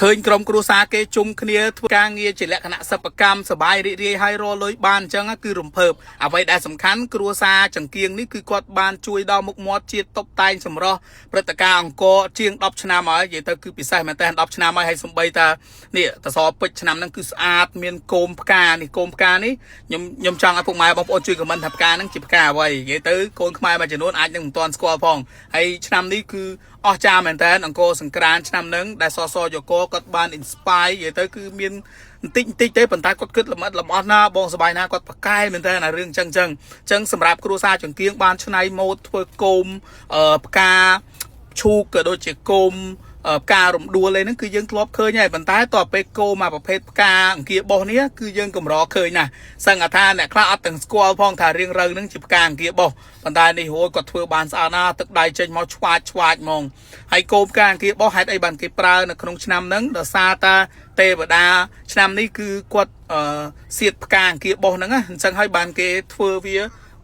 ឃើញក្រុមគ្រួសារគេជុំគ្នាធ្វើការងារជាលក្ខណៈសិប្បកម្មសបាយរីករាយហើយរលុយបានអញ្ចឹងគឺរំភើបអ្វីដែលសំខាន់គ្រួសារចង្គៀងនេះគឺគាត់បានជួយដល់មុខមាត់ជាតិតុបតែងសម្រស់ព្រឹត្តិការណ៍អង្គរជាង10ឆ្នាំហើយនិយាយទៅគឺពិសេសមែនតើ10ឆ្នាំហើយហើយសំបីតានេះតសពេជ្រឆ្នាំហ្នឹងគឺស្អាតមានគោមផ្កានេះគោមផ្កានេះខ្ញុំខ្ញុំចង់ឲ្យពុកម៉ែបងប្អូនជួយ comment ថាផ្កាហ្នឹងជាផ្កាអ្វីនិយាយទៅកូនខ្មែរមួយចំនួនអាចនឹងមិនទាន់ស្គាល់ផងហើយឆ្នាំនេះគឺអស្ចារ្យមែនតើអង្គរសង្ក្រានឆ្នាំហ្នឹងដែលសសយកគាត់បាន inspire និយាយទៅគឺមានបន្តិចបន្តិចទេប៉ុន្តែគាត់គិតលម្អិតលម្អស់ណាបងសบายណាគាត់ប្រកែមែនតើអារឿងចឹងចឹងចឹងសម្រាប់គ្រួសារចង្គៀងបានឆ្នៃម៉ូតធ្វើគោមអឺផ្កាឈូកក៏ដូចជាគោមផ្ការំដួលអីហ្នឹងគឺយើងធ្លាប់ឃើញហើយប៉ុន្តែតទៅពេលគោមកប្រភេទផ្កាអង្គាបោះនេះគឺយើងកម្រឃើញណាស់សឹងថាអ្នកខ្លះអត់ទាំងស្គាល់ផងថារៀងរូវហ្នឹងជាផ្កាអង្គាបោះប៉ុន្តែនេះហួយគាត់ធ្វើបានស្អាតណាស់ទឹកដៃចេញមកឆ្វាចឆ្វាចហ្មងហើយគោផ្កាអង្គាបោះហេតុអីបានគេប្រើនៅក្នុងឆ្នាំហ្នឹងដោយសារតាទេវតាឆ្នាំនេះគឺគាត់អឺសៀតផ្កាអង្គាបោះហ្នឹងណាអញ្ចឹងហើយបានគេធ្វើវា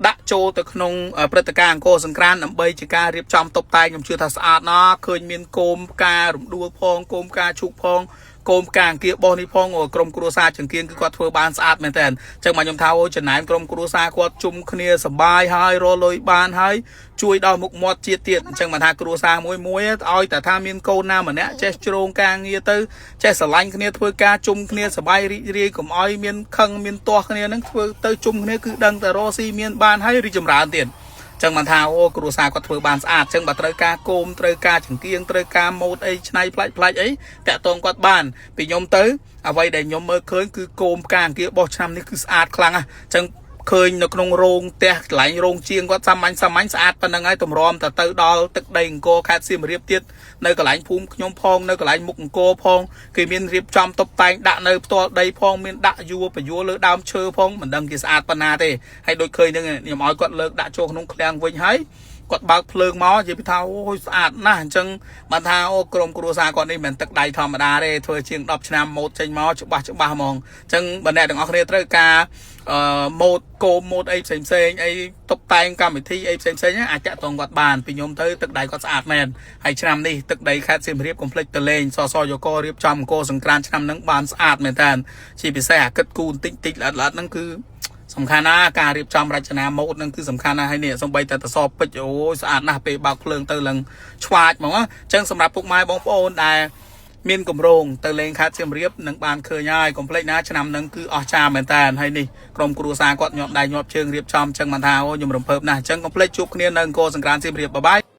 ដាក់ចូលទៅក្នុងព្រឹត្តិការណ៍អង្គរសង្ក្រានដើម្បីជាការរៀបចំតុបតែងខ្ញុំជឿថាស្អាតណាស់ឃើញមានគោមផ្ការំដួលផងគោមផ្កាឈូកផងគោមផ្កាអង្គាបោះនេះផងអូក្រុមគ្រួសារចង្គៀងគឺគាត់ធ្វើបានស្អាតមែនតើអញ្ចឹងមកខ្ញុំថាអូចំណែមក្រុមគ្រួសារគាត់ជុំគ្នាសប្បាយហើយរលុយបានហើយជួយដល់មុខមាត់ជាតិទៀតអញ្ចឹងមកថាគ្រួសារមួយមួយឲ្យតែថាមានកូនណាម្នាក់ចេះជ្រងការងារទៅចេះស្រឡាញ់គ្នាធ្វើការជុំគ្នាសប្បាយរីករាយកុំឲ្យមានខឹងមានទាស់គ្នានឹងធ្វើទៅជុំគ្នាគឺដឹងតែរកស៊ីមានបានហើយរីកចម្រើនទៀតចឹងបានថាអូគ្រួសារគាត់ធ្វើបានស្អាតចឹងបើត្រូវការគោមត្រូវការចង្គៀងត្រូវការម៉ូតអីឆ្នៃផ្លាច់ផ្លាច់អីតាក់តងគាត់បានពីខ្ញុំទៅអ្វីដែលខ្ញុំមើលឃើញគឺគោមផ្កាអង្គាបោះឆ្នាំនេះគឺស្អាតខ្លាំងណាស់ចឹងឃើញនៅក្នុងរោងផ្ទះកន្លែងរោងជាងគាត់សាមញ្ញសាមញ្ញស្អាតប៉ុណ្្នឹងហើយទម្រាំតែទៅដល់ទឹកដីអង្គរខេត្តសៀមរាបទៀតនៅកន្លែងភូមិខ្ញុំផងនៅកន្លែងមុខអង្គរផងគេមានរៀបចំតុបតែងដាក់នៅផ្ទាល់ដីផងមានដាក់យួរពយួរលើដើមឈើផងមិនដឹងគេស្អាតប៉ុណ្ណាទេហើយដូចឃើញនឹងខ្ញុំឲ្យគាត់លើកដាក់ចូលក្នុងឃ្លាំងវិញហើយគាត់បើកភ្លើងមកនិយាយពីថាអូយស្អាតណាស់អញ្ចឹងបានថាអូក្រុមគ្រួសារគាត់នេះមិនមែនទឹកដៃធម្មតាទេធ្វើជាង10ឆ្នាំម៉ូតចេញមកច្បាស់ច្បាស់ហ្មងអញ្ចឹងបើអ្នកទាំងអស់គ្នាត្រូវការអឺម៉ូតគោមម៉ូតអីផ្សេងផ្សេងអីតុបតែងកម្មវិធីអីផ្សេងផ្សេងអាចតាក់ទងគាត់បានពីខ្ញុំទៅទឹកដៃគាត់ស្អាតមែនហើយឆ្នាំនេះទឹកដីខេត្តសៀមរាបកុំភ្លេចទៅលេងសសយករៀបចំអង្គរសង្ក្រានឆ្នាំហ្នឹងបានស្អាតមែនតើជាពិសេសអាគិតគូបន្តិចតិចល្អិតល្អិតហ្នឹងគឺសំខាន់ណាស់ការរៀបចំរចនាម៉ូតនឹងគឺសំខាន់ណាស់ហើយនេះសំបីតែតសពេជ្រអូយស្អាតណាស់ពេលបើកភ្លើងទៅឡើងឆ្វាចហ្មងអញ្ចឹងសម្រាប់ពុកម៉ែបងប្អូនដែលមានកម្រងទៅលេងខេត្តសៀមរាបនឹងបានឃើញហើយកុំភ្លេចណាឆ្នាំនឹងគឺអស្ចារ្យមែនតើហើយនេះក្រុមគ្រួសារគាត់ញាប់ដៃញាប់ជើងរៀបចំអញ្ចឹងបានថាអូខ្ញុំរំភើបណាស់អញ្ចឹងកុំភ្លេចជួបគ្នានៅអង្គរសង្ក្រានសៀមរាប bye bye.